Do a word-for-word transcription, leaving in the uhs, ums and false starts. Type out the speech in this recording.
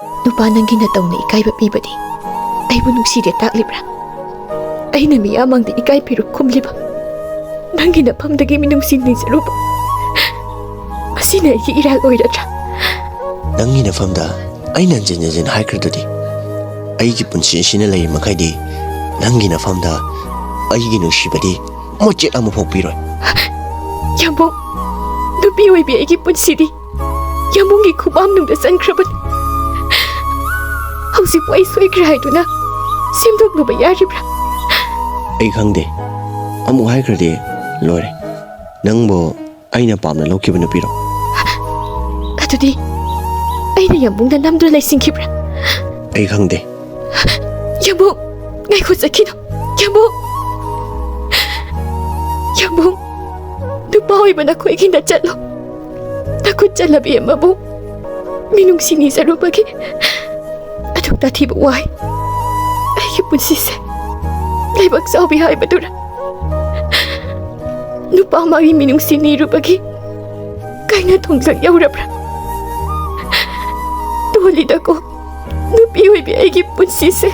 ꯅꯨꯄꯥ ꯅꯪꯒꯤ ꯅꯇꯧꯅ ꯏꯀꯥꯏꯕ ꯄꯤꯕꯗꯤ ꯑꯩꯕꯨ ꯅꯨꯡꯁꯤꯗꯦ ꯇꯥꯛꯂꯤꯕ꯭ꯔꯥ? ꯑꯩꯅ ꯃꯤꯌꯥꯝ ꯃꯥꯡꯗ ꯏꯀꯥꯏ ꯐꯤꯔꯨꯛ ꯈꯨꯝꯂꯤꯕ, ꯅꯪꯒꯤ ꯅꯐꯝꯗꯒꯤ ꯃꯤꯅꯨꯡꯁꯤ ꯅꯤꯖꯔꯨꯕ, ꯃꯁꯤꯅ ꯑꯩꯒꯤ ꯏꯔꯥꯜ ꯑꯣꯏꯔꯗ꯭ꯔꯥ? ꯅꯪꯒꯤ ꯅꯐꯝꯗ ꯑꯩꯅ ꯍꯟꯖꯤꯟ ꯍꯟꯖꯤꯟ ꯍꯥꯏꯈ꯭ꯔꯗꯨꯗꯤ, ꯑꯩꯒꯤ ꯄꯨꯟꯁꯤ ꯑꯁꯤꯅ ꯂꯩꯔꯤ ꯃꯈꯩꯗꯤ ꯅꯪꯒꯤ ꯅꯐꯝꯗ ꯑꯩꯒꯤ ꯅꯨꯡꯁꯤꯕꯗꯤ ꯃꯆꯦꯠ ꯑꯃꯐꯥꯎ ꯄꯤꯔꯣꯏ꯫ ꯌꯥꯝꯕꯨꯡ, ꯅꯨꯄꯤ ꯑꯣꯏꯕꯤ ꯑꯩꯒꯤ ꯄꯨꯟꯁꯤꯗꯤ ꯌꯥꯝꯕꯨꯡꯒꯤ ꯈꯨꯕꯥꯝꯅꯨꯡꯗ ꯆꯟꯈ꯭ꯔꯕꯅꯤ꯫ ꯍꯧꯖꯤꯛꯄꯨ ꯑꯩ ꯁꯣꯏꯈ꯭ꯔꯦ ꯍꯥꯏꯗꯨꯅ ꯁꯦꯝꯗꯣꯛꯂꯨꯕ ꯌꯥꯔꯤꯕ꯭ꯔꯥ? ꯑꯩ ꯈꯪꯗꯦ꯫ ꯑꯃꯨꯛ ꯍꯥꯏꯈ꯭ꯔꯗꯤ ꯂꯣꯏꯔꯦ꯫ ꯅꯪꯕꯨ ꯑꯩꯅ ꯄꯥꯝꯅ ꯂꯧꯈꯤꯕ ꯅꯨꯄꯤꯔꯣ? ꯑꯗꯨꯗꯤ ꯑꯩꯅ ꯌꯥꯝꯕꯨꯡꯗ ꯅꯝꯗꯨꯅ ꯂꯩꯁꯤꯟꯈꯤꯕ꯭ꯔꯥ? ꯑꯩ ꯈꯪꯗꯦ꯫ ꯌꯥꯝꯕꯨꯡ, ꯉꯥꯏꯈꯣ, ꯆꯠꯈꯤꯅꯨ꯫ ꯌꯥꯝꯕꯨꯡ! ꯌꯥꯝꯕꯨꯡ! ꯅꯨꯄꯥ ꯑꯣꯏꯕ ꯅꯈꯣꯏꯒꯤ ꯅꯆꯠꯂꯣ꯫ ꯅꯈꯨꯠ ꯆꯠꯂꯕꯤ ꯑꯃꯕꯨ ꯃꯤꯅꯨꯡꯁꯤ ꯅꯤꯖꯔꯨꯕꯒꯤ ꯑꯗꯨꯛ ꯇꯥꯊꯤꯕ ꯋꯥꯍꯩ꯫ ꯑꯩꯒꯤ ꯄꯨꯟꯁꯤꯁꯦ ꯂꯥꯏꯕꯛ ꯆꯥꯎꯕꯤ ꯍꯥꯏꯕꯗꯨꯔ? ꯅꯨꯄꯥ ꯑꯃꯒꯤ ꯃꯤꯅꯨꯡꯁꯤ ꯅꯤꯔꯨꯕꯒꯤ ꯀꯥꯏꯅ ꯊꯣꯡꯖꯪ ꯌꯧꯔꯕ꯭ꯔꯥ? ꯇꯣꯜꯂꯤꯗꯀꯣ, ꯅꯨꯄꯤ ꯑꯣꯏꯕꯤ ꯑꯩꯒꯤ ꯄꯨꯟꯁꯤꯁꯦ꯫